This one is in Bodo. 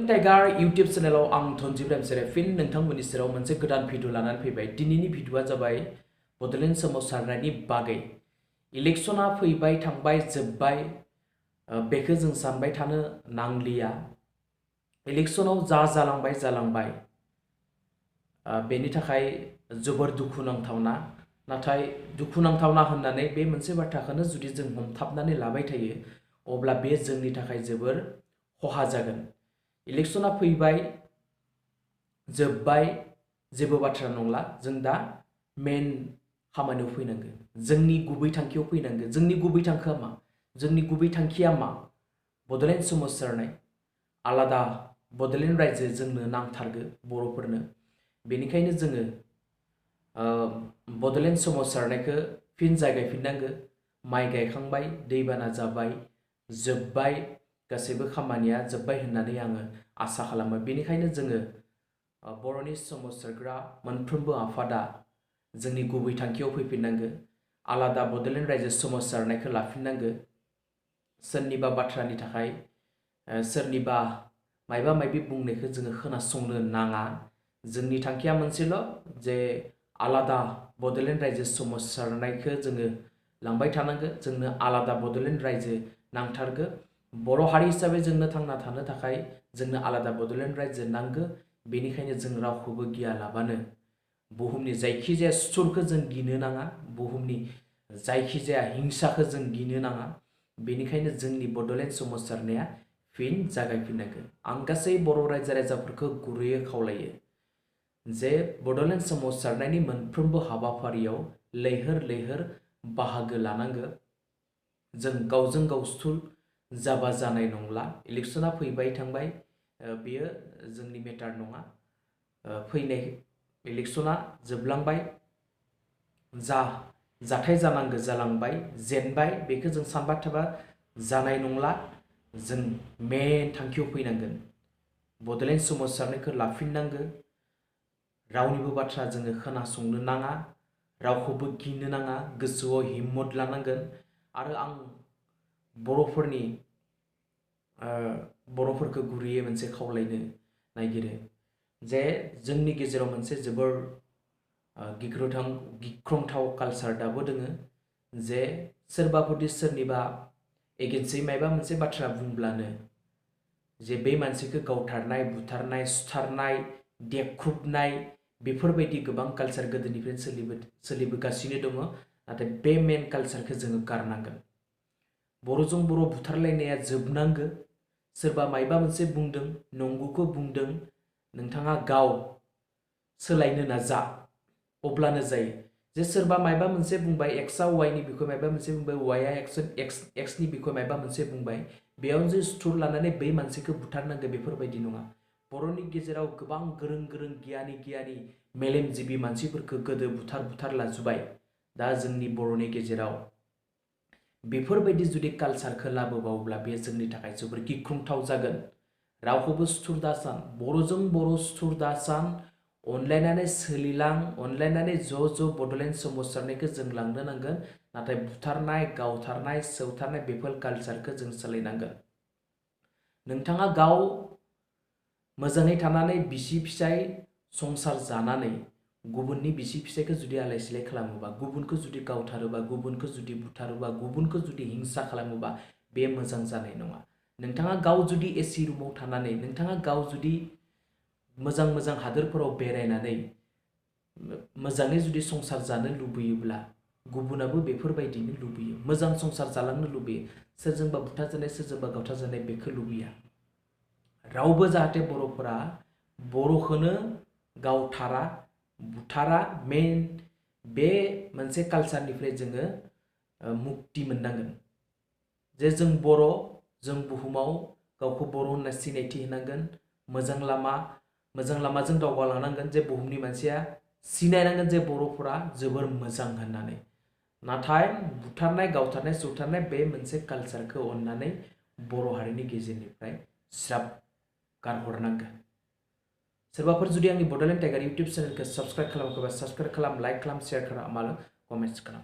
टाइगार यूट्यूब चैनलाव आं धनजिब फिन नोंथांमोननि सेराव मोनसे गोदान भिडिअ लानानै फैबाय। दिनैनि भिडिअआ जाबाय बड'लेण्ड सोमावसारनायनि बागै। इलेक्शना फैबाय थांबाय जोबबाय बेखौ जों सानबाय थानो नांलिया। इलेक्शनाव जा जालांबाय बेनि थाखाय जोबोर दुखुनांथावना। नाथाय दुखुनांथावना होननानै बे मोनसे बाथ्राखौनो जुदि जों हमथाबनानै लाबाय थायो अब्ला बे जोंनि थाखाय जोबोर खहा जागोन। इलेक्शना फैबाय जोबबाय जेबो बाथ्रा नंला। जों दा मेन खामानियाव फैनांगोन, जोंनि गुबै थांखियाव फैनांगोन। जोंनि गुबै थांखिया मा? जोंनि गुबै थांखिया मा? बड'लेण्ड सोमावसारनाय, आलादा बड'लेण्ड रायजो जोंनो नांथारगौ बर'फोरनो। बेनिखायनो जोङो बड'लेण्ड सोमावसारनायखौ फिन जागायफिननांगौ। माइ गायखांबाय, दैबाना जाबाय, जोबबाय, गासैबो खामानिया जोबबाय होननानै आङो आसा खालामो। बेनिखायनो जोङो बर'नि सोमावसारग्रा मोनफ्रोमबो आफादा जोंनि गुबै थांखियाव फैफिननांगौ। आलादा बड'लेण्ड रायजो सोमावसारनायखौ लाफिननांगौ। सोरनिबा बाथ्रानि थाखाय सोरनिबा मायबा मायबि बुंनायखौ जोङो खोनासंनो नाङा। जोंनि थांखिया मोनसेल' जे आलादा बड'लेण्ड रायजो सोमावसारनायखौ जोङो लांबाय थानांगौ। जोंनो आलादा बड'लेण्ड रायजो नांथारगौ। बर' हारि हिसाबै जोंनो थांना थानो थाखाय जोंनो आलादा बड'लेण्ड रायजो नांगौ। बेनिखायनो जों रावखौबो गियालाबानो बुहुमनि जायखिजाया सुथुरखौ जों गिनो नाङा, बुहुमनि जायखिजाया हिंसाखौ जों गिनो नाङा। बेनिखायनो जोंनि बड'लेण्ड सोमावसारनाया फिन जागायफिननांगौ। आं गासै बर' रायजो राजाफोरखौ गुरैयै खावलायो जे बड'लेण्ड सोमावसारनायनि मोनफ्रोमबो हाबाफारियाव लैहोर लैहोर बाहागो लानांगौ। जों गावजों गाव सुथुर जाबा जानाय नंला। इलेक्शना फैबाय थांबाय बेयो जोंनि मेटार नङा। फैनाय इलेक्शना जोबलांबाय, जा जाथाय जानांगौ जालांबाय, जेनबाय, बेखौ जों सानबा थाबा जानाय नंला। जों मेन थांखियाव फैनांगोन। बड'लेण्ड सोमावसारनायखौ लाफिननांगौ। रावनिबो बाथ्रा जोङो खोनासंनो नाङा, रावखौबो गिनो नाङा, गोसोआव हिम्मत लानांगोन। आरो आं बर'फोरखौ गुरैयै मोनसे खावलायनो नागिरो जे जोंनि गेजेराव मोनसे जोबोर गिख्रंथाव कालचार दाबो दोङो जे सोरबाफोरदि सोरनिबा एगेन्स्टै मायबा मोनसे बाथ्रा बुंब्लानो जे बे मानसिखौ गावथारनाय, बुथारनाय, सुथारनाय, देख्रुबनाय, बेफोरबायदि गोबां कालचार गोदोनिफ्रायनो सोलिबोगासिनो दङ। नाथाय बे मेन कालचारखौ जोङो गारनांगोन। बर'जों बर' बुथारलायनाया जोबनांगौ। सोरबा मायबा मोनसे बुंदों, नंगौखौ बुंदों, नोंथाङा गाव सोलायनो नाजा, अब्लानो जायो। जे सोरबा मायबा मोनसे बुंबाय, एक्सआ वाइनि बिखय मायबा मोनसे बुंबाय, वाइआ एक्सनि बिखय मायबा मोनसे बुंबाय, बेयाव जे सुथुर लानानै बै मानसिखौ बुथारनांगौ बेफोरबायदि नङा। बर'नि गेजेराव गोबां गोरों गोरों गियानि मेलेमजिबि मानसिफोरखौ गोदो बुथार लाजुबाय। दा जोंनि बर'नि गेजेराव बेफोरबायदि जुदि कालचारखौ लाबोबावोब्ला बे जोंनि थाखाय जोबोर गिख्रंथाव जागोन। रावखौबो सुथुर दासान, बर'जों बर' सुथुर दासान, अनलायनानै सोलिलां, अनलायनानै ज' बड'लेण्ड सोमावसारनायखौ जों लांनो नांगोन। नाथाय बुथारनाय, गावथारनाय, सौथारनाय बेफोर कालचारखौ जों सोलायनांगोन। नोंथाङा गाव मोजाङै थानानै बिसि फिसाय संसार जानानै गुबुननि बिसि फिसायखौ जुदि आलाय सिलाय खालामोबा, गुबुनखौ जुदि गावथारोबा, गुबुनखौ जुदि बुथारोबा, गुबुनखौ जुदि हिंसा खालामोबा बे मोजां जानाय नङा। नोंथाङा गाव जुदि एसि रुमाव थानानै, नोंथाङा गाव जुदि मोजां मोजां हादोरफोराव बेरायनानै मोजाङै जुदि संसार जानो लुबैयोब्ला गुबुनाबो बेफोरबायदिनो लुबैयो, मोजां संसार जालांनो लुबैयो। सोरजोंबा बुथारजानाय, सोरजोंबा गावथारजानाय बेखौ लुबैया। रावबो जाहाथे बर'फोरा बर'खौनो गावथारा, बुथारा। मेन बे मोनसे कालचारनिफ्राय जोङो मुक्ति मोननांगोन। जे जों बर', जों बुहुमाव गावखौ बर' होनना सिनायथि होनांगोन। मोजां लामाजों दावगालांनांगोन। जे बुहुमनि मानसिया सिनायनांगोन जे बर'फोरा जोबोर मोजां होननानै। नाथाय बुथारनाय, गावथारनाय, सौथारनाय बे मोनसे कालचारखौ अननानै बर' हारिनि गेजेरनिफ्राय ज्राब गारहरनांगोन। सोरबाफोर जुदि आंनि बड'लेण्ड टाइगार यूट्यूब चैनलखौ साबस्क्राइब खालामाखैबा साबस्क्राइब खालाम, लाइक खालाम, शेयार खालाम, कमेन्ट्स खालाम।